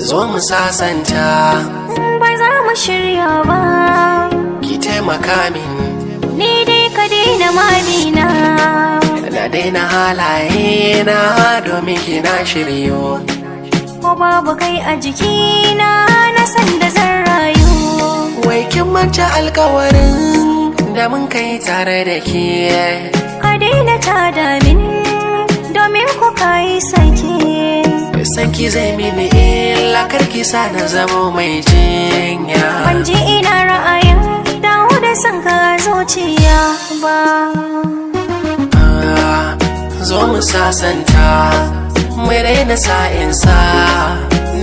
Zo mu sasanta. Ba za mu shirya ba. Ki taimaka min. Ni dai ka daina mamina. Na daina halaye na domin kina shiryo. Ko babu kai a jikina, na san da zan rayu. Wai kin manta alkawarin da mun kai tare da ke? Ka daina tada min, domin ku kayi sake. San ki zai mini illa, kar ki sa na zamo mai jinya. Ban ji ina ra'ayin dawo da son ka a zuciya ba. Ah, zo mu sasanta, mu daina sa'insa.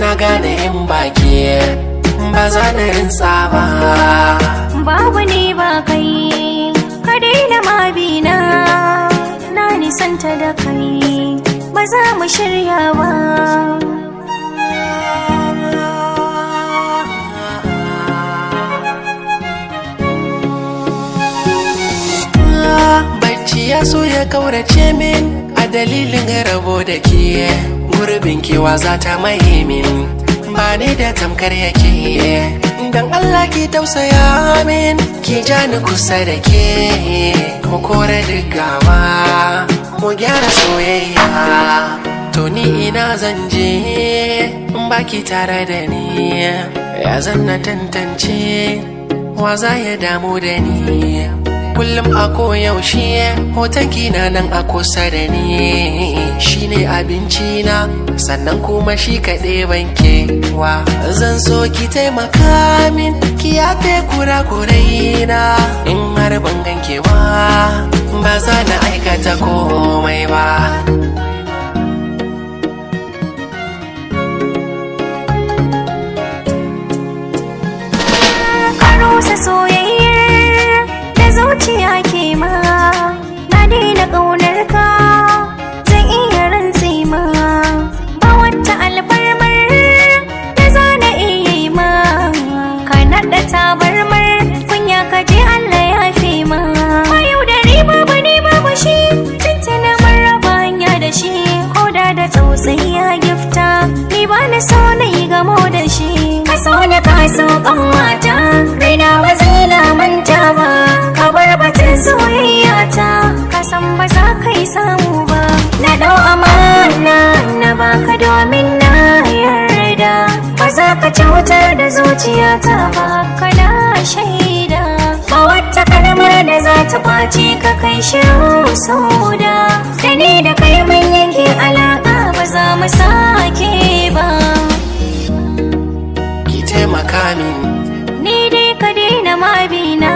Na gane in baki ba za na rintsa ba. Babu ni ba kai, ka daina mabina. Na nisanta da kai, ba za mu shirya ba. Bacci ya so ya kaurace min a dalilin rabo da ke. Gurbin kewa za ta maye min, ba ni da tamkar yake. Dan Allah ki tausaya min, ki ja ni kusa da ke, mu kore duk gawa, mu gyara soyayya. To ni ina zan je in baki tare da ni? Ya zan na tantance wa za ya damu da ni? Kullum a koyaushe hoton na nan a kusa da ni, shine abinci na, sannan kuma shi kaɗai banke wa. Zan so ki taimaka min, ki yafe kurakurai na. In har ban ganke ba, ba za na aikata komai ba. Ka rusa soyayyar da zuciya ke ma. Na daina ƙaunar ka, zan iya rantse ma. Ba wata alfarmar da za na iya yi ma. Ka naɗa tabarmar kunya, ka je Allah ya fi ma. Ba yau da riba ba ne babu shi, tuntuna mun raba hanya da shi. Ko da da tsautsayi ya gifta, ni ba na so na yi gamo da shi. Ka so na ka so ƙanwata, raina ba zai lamanta ba. Ka bar batun soyayya ta, ka san ba za ka yi samu ba. Na ɗau amana na baka domin na yarda, ba za ka cutar da zuciyata ba, kana shaida. Ba wata kalmar da za ta kwace ka, kai shiru sauda. Da ni da kai mun yanke alaka, ba za mu sake ba. Ki taimaka min. Ni dai ka daina mabina.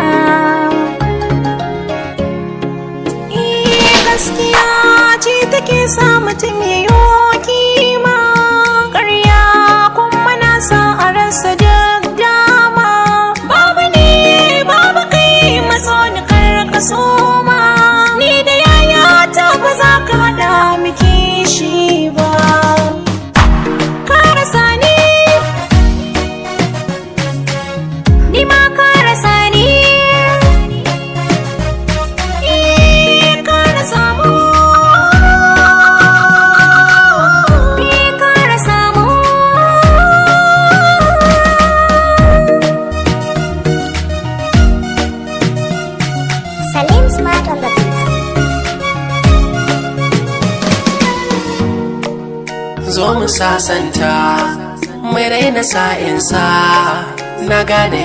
Eh, gaskiya ce take sa mutum ya yi kima, ƙarya kuma na sa a rasa duk dama. Babu ne babu kai, matso ni kar ka soma. Ni da yayata ba za ka haɗa miki shi ba. Ka rasa ni. Ni ma ka rasa ni. Eh, ka rasa mu. Ni ka rasa mu. Salim Smart on the beat. Zo mu sasanta, mu daina sa'insa. Na gane.